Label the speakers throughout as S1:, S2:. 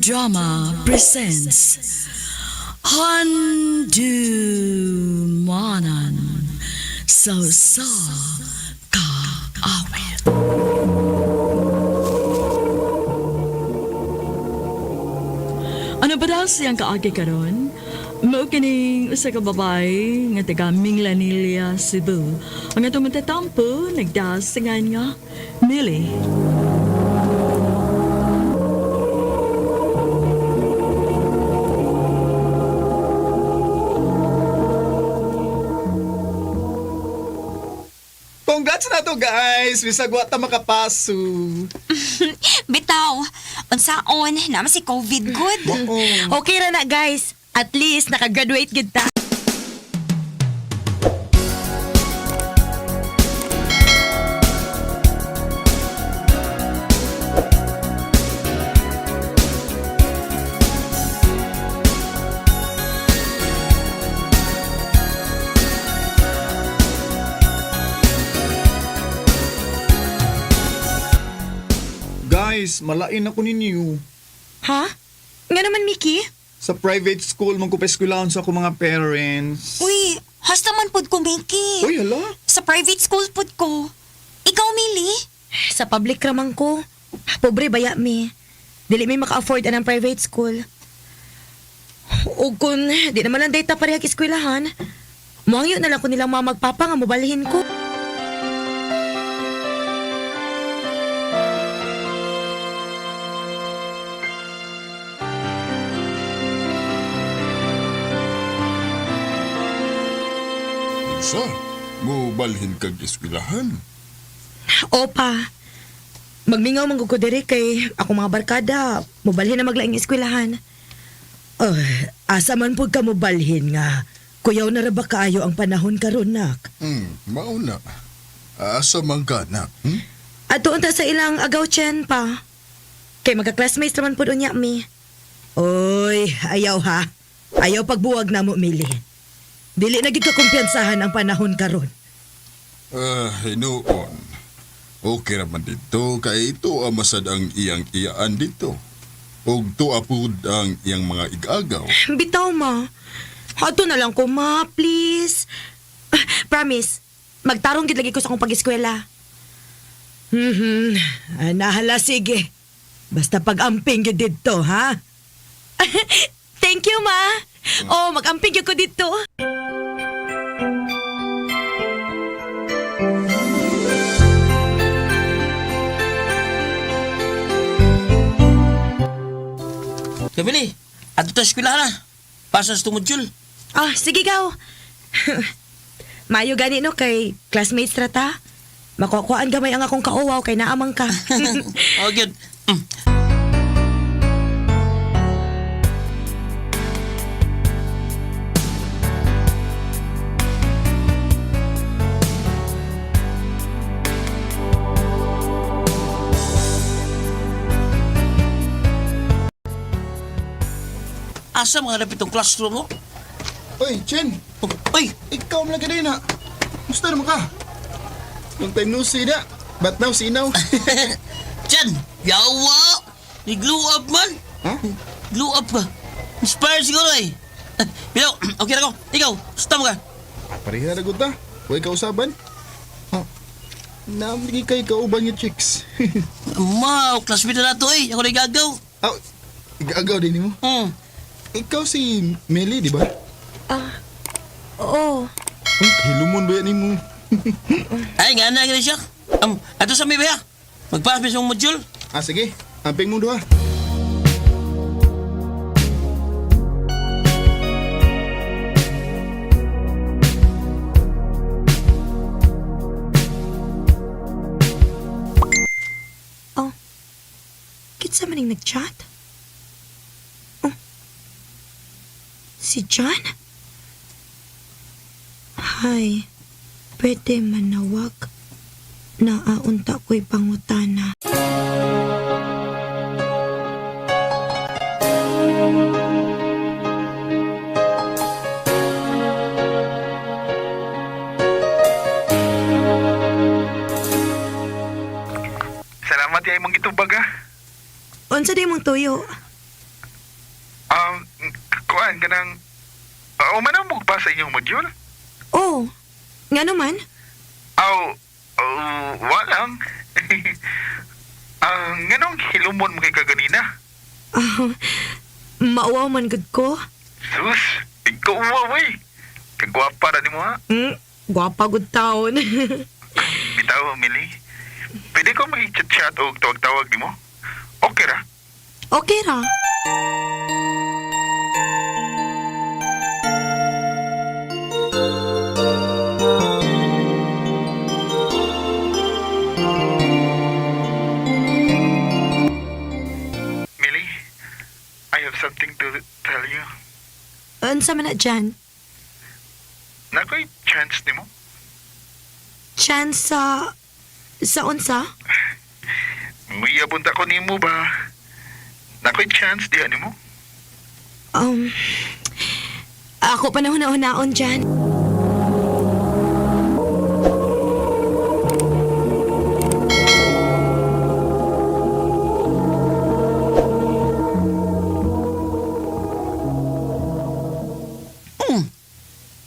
S1: Drama presents Handumanan sa Sa Kaawit. Ano ba daw siyang kaagi karon? Mao kining usa ka babae nga taga Minglanilla, Cebu. Ang atong matatampo nagdasingan nga Millie.
S2: Congrats na to guys! Bisag wa ta makapaso.
S3: Bitaw, unsaon, naman si COVID good.
S4: Okay ra na guys. At least nakagraduate gid ta.
S2: Guys, malain ako ninyo.
S4: Ha? Nga naman Mickey?
S2: Sa private school, magkupa-eskwelahan sa ako mga parents.
S3: Uy, hasta man pud ko, Mickey.
S2: Uy, hala.
S3: Sa private school pud ko. Ikaw, Mili?
S4: Sa public ramang ko. Pobre baya mi. Dili mi maka-afford anang private school. O kung di naman lang data parehag eskwelahan, muangyo na lang ko nilang mga magpapa nga mobalhin ko.
S5: Unsa? Mubalhin kag eskwelahan.
S4: Opa, magmingaw man gud ko diri kay ako mga barkada, mobalhin na maglaing eskwelahan.
S6: Oh, asa man pud ka mobalhin nga. Kuyaw na ra ba kaayo ang panahon karon nak?
S5: Mao na. Asa man ka na? Hmm?
S4: Ato unta sa ilang agaw chen pa. Kay magka-classmates raman pud unya mi.
S6: Oy, ayaw ha. Ayaw pagbuwag na mo, Mili. Dili na gid ka kumpiyansahan ang panahon karon.
S5: Ah, hinuon. Okay ra man dito kay ito amasad ang iyang iyaan dito. Og tuwa pud ang iyang mga igagaw.
S4: Bitaw ma. Ato na lang ko ma, please. Promise, magtarong gid lagi ko sa akong pag-eskwela.
S6: Mhm. Ah, nahala sige. Basta pag-amping gid didto, ha?
S4: Thank you ma. Oh, mag-amping gyud ko dito.
S7: Kabili, ato ta eskwela na. Pasa sa tumudjul.
S4: Ah, sige gaw. Mayo gani no kay classmates ra ta. Makukuhaan gamay ang akong kauwaw kay naamang ka.
S7: Oh, good. Asa mga lapit tong classroom mo?
S2: Uy, Chen!
S7: Oh, uy,
S2: Ikaw man lagi na. Musta naman ka? Long time no see na. But now see now.
S7: Jan, yawa! Ni glue up man.
S2: Ha?
S7: Glue up ba? Inspired siguro eh. Pero, okay na ko. Ikaw, gusto mo ka.
S2: Pareha na gud ta. Huwag kausaban. Ha? Naamligi kay kauban nga chicks.
S7: Ma, classmate na nato eh. Ako na igagaw.
S2: Aw, igagaw din nimo. Ikaw si Meli, di ba?
S4: Ah, oo.
S2: Uy, hilumon ba yan nimo?
S7: Ay, nga na gani siya. Ato sa may baya. Magpaas mi sa mong module.
S2: Ah, sige. Amping mo duha.
S4: Oh. Kinsa man ning nag-chat? Oh. Si John? Hi. Pwede manawag. Naaunta ko'y pangutana.
S2: Salamat yay mong gitubag ha.
S4: Unsa day mong tuyo?
S8: Kuan, kanang... Umanaw mo pa sa inyong module?
S4: Oh, nga naman.
S8: Aw, walang. Nganong hilumon mo kay kaganina?
S4: Ah, mauwaw man gud ko.
S8: Sus, ikaw uwaw eh. Kagwapa ra ni mo ha.
S4: Gwapa gud taon.
S8: Bitaw, Mili. Pwede ko mag-chat-chat o tawag-tawag ni mo? Okay ra.
S4: Okay ra.
S8: Mili, I have something to tell you.
S4: Unsa man na dyan?
S8: Nakoy chance ni mo?
S4: Chance sa unsa?
S8: Muyabon ta ko nimo ba? Nakoy chance diha nimo?
S4: Ako pa na huna-hunaon dyan.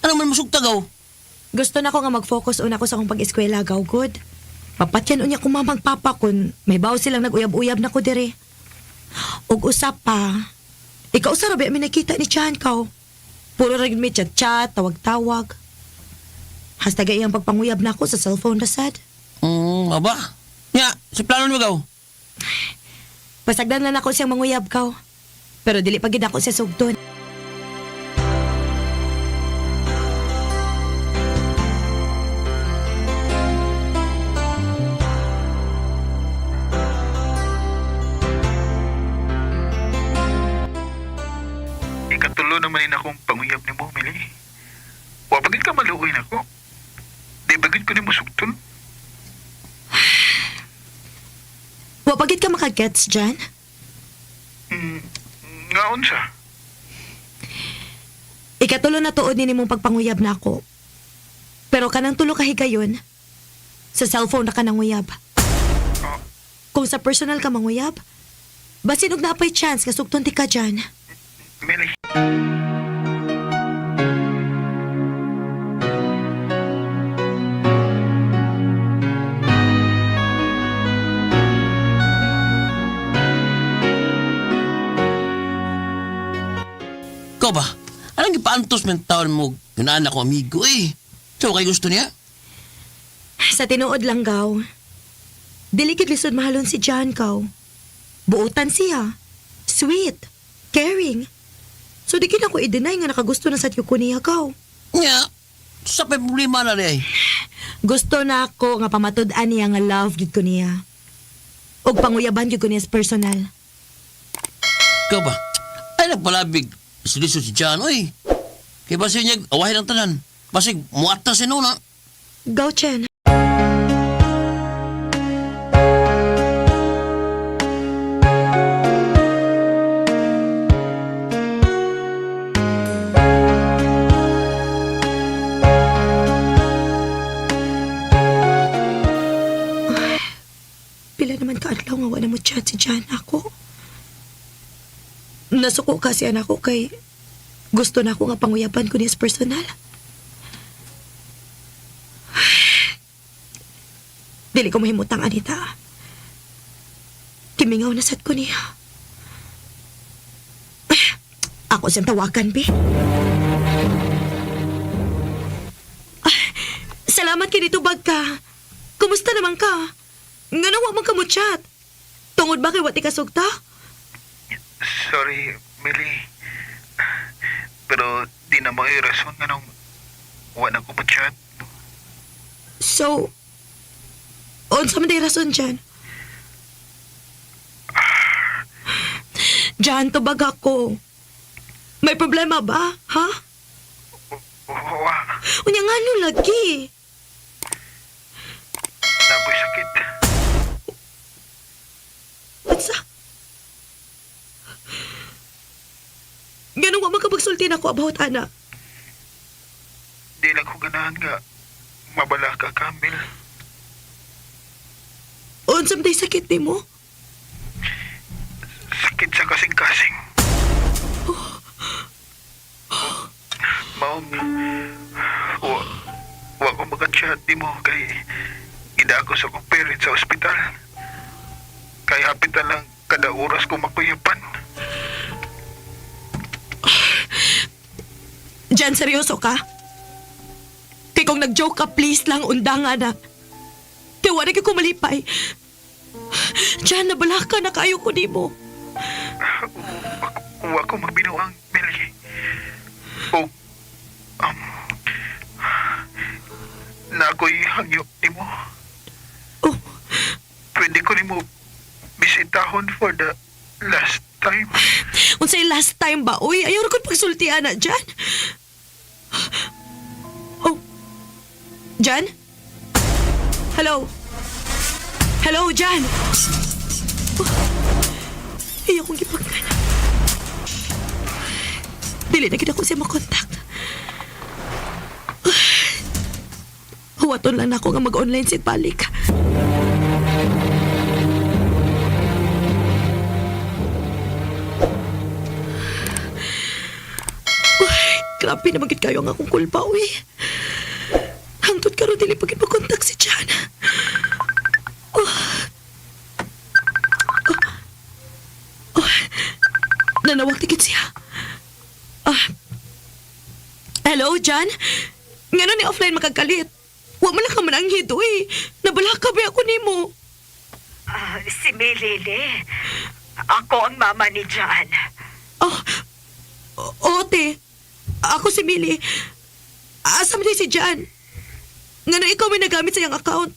S7: Ano man masugtagaw?
S4: Gusto na ko nga mag-focus una ko sa akong pag-eskwela, gaw good. Papatyan unya ko mamang papa kun may bawo silang nag-uyab-uyab na ko dire. Ug usap pa. Ikaw sa rabi mi nakita ni Chan kaw. Puro ra gid mi chat-chat, tawag-tawag. Hasta gayang pagpanguyab na ako sa cellphone na sad.
S7: Aba. Nya, sa plano ni gaw.
S4: Pasagdan lang ako siyang manguyab kaw. Pero dili pa gid ako siya sugton.
S8: Ikatulo naman din akong panguyab ni mo, Mili. Wa bagid ka maluoy nako. Di bagid ko nimo sugton.
S4: Wa pa gid ka makagets dyan.
S8: Nga unsa?
S4: Ikatulo na tuod ni nimong pagpanguyab na ako. Pero kanang tulo ka higayon, sa cellphone na ka nanguyab.
S8: Oh.
S4: Kung sa personal ka manguyab, basin og napay chance nga sugton ti ka dyan.
S8: Mili.
S7: Ikaw ba? Anong gipaantos man taon mo? Yunaan ako amigo eh. So, kay gusto niya?
S4: Sa tinuod lang gaw. Dili gid lisod mahalon si John kaw. Buotan siya. Sweet. Caring. So di gid ako i-deny nga nakagusto na sa ko niya kaw.
S7: Nya, sa pa'y problema na rin eh.
S4: Gusto na ako nga pamatud-an niya nga love gid ko niya. Og panguyaban gid ko niya sa personal.
S7: Ikaw ba? Ay, nagpalabig. Silisod si John, oy. Kaya basig niya, awahin ang tanan. Basig, muata si Nona.
S4: Go, Chen. Ay, pila naman kaadlaw nga wala mo chat si Jan ako. Nasuko kasi anak ko kay gusto na ako nga panguyaban ko niya sa personal. Dili ko mahimutang, Anita. Timingaw na sad ko niya. Ako siyang tawagan, be. Ah, salamat kinitubag ka. Kumusta naman ka? Nga wa man ka mo chat. Tungod ba kay wati ka sugta?
S8: Sorry, Mili. Pero di na mo rason nga nung wa na ko mo-chat.
S4: So, unsa man day rason dyan? Diyan, tubag ako. May problema ba, ha?
S8: Wa,
S4: Unya nga no lagi.
S8: naboy sakit.
S4: Unsa? Ganun wa man ka magsulti nako about ana.
S8: Di lang ko ganahan nga mabala ka, Camille.
S4: Unsa man day sakit nimo?
S8: Sakit sa kasing-kasing. Maong wa ko maka-chat nimo kay gidako sa akong parents sa ospital. Kay hapit na lang kada oras ko makuyapan.
S4: Jan, seryoso ka? Kay kung nag-joke ka, please lang undanga na. Kay wala ka kumalipay. Jan, nabala ka na kayo ko nimo.
S8: Wa ko magbinuang, Mili. O na ako'y hangyo nimo.
S4: Oh,
S8: Pwede ko nimo bisitahon for the last time.
S4: unsay last time ba? Uy, ayaw ra kong pagsultian na, Jan. Oh, Jan? Hello? Hello, Jan? Oh, ayaw kong gipagkana. Dili na kita ko siya makontakt. Huwaton lang nako nga mag-online si balik. Uy, grabe naman gid kayo ang akong kulpa, uy. Hangtod karon dili pa gid makontak si Jan. Oh. Oh. Oh. Nanawag na gid siya. Ah. Hello, Jan? Ngano ni offline makagalit? Wa man lang ka mananghid, uy. Nabala ka ba ako nimo?
S9: Ah, si Melele. Ako ang mama ni Jan.
S4: Oh, ote. Ako si Millie. Asa man si Jan? Ngano ikaw may nagamit sa iyang account?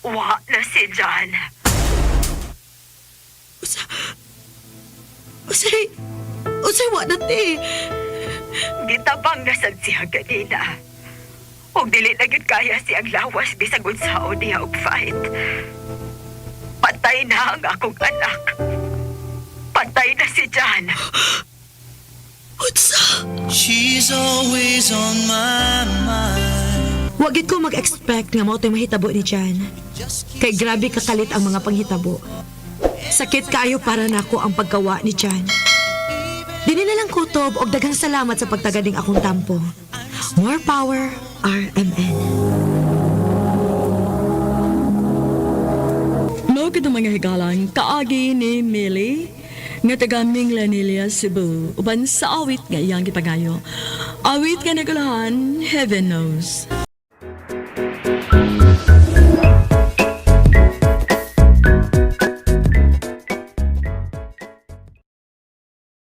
S9: Wa na si Jan.
S4: Usa... Usay... Usay, wa na te.
S9: Gitabang na sad siya ganina. Ug dili na gyud kaya siyang lawas bisag unsaon niya og fight. Patay na ang akong anak. Patay na si Jan.
S4: Unsa?
S10: She's always on my mind.
S4: Wag gid ko mag-expect nga mao to'y mahitabo ni Jan. Kay grabe kakalit ang mga panghitabo. Sakit kaayo para nako ang pagkawa ni Jan. Dini na lang kutob og daghang salamat sa pagtagaling akong tampo. More power, RMN.
S1: Mao kadtong mga higalang kaagi ni Millie nga taga Minglanilla, Cebu, uban sa awit nga iyang gipangayo. Awit nga nagulahan, Heaven Knows.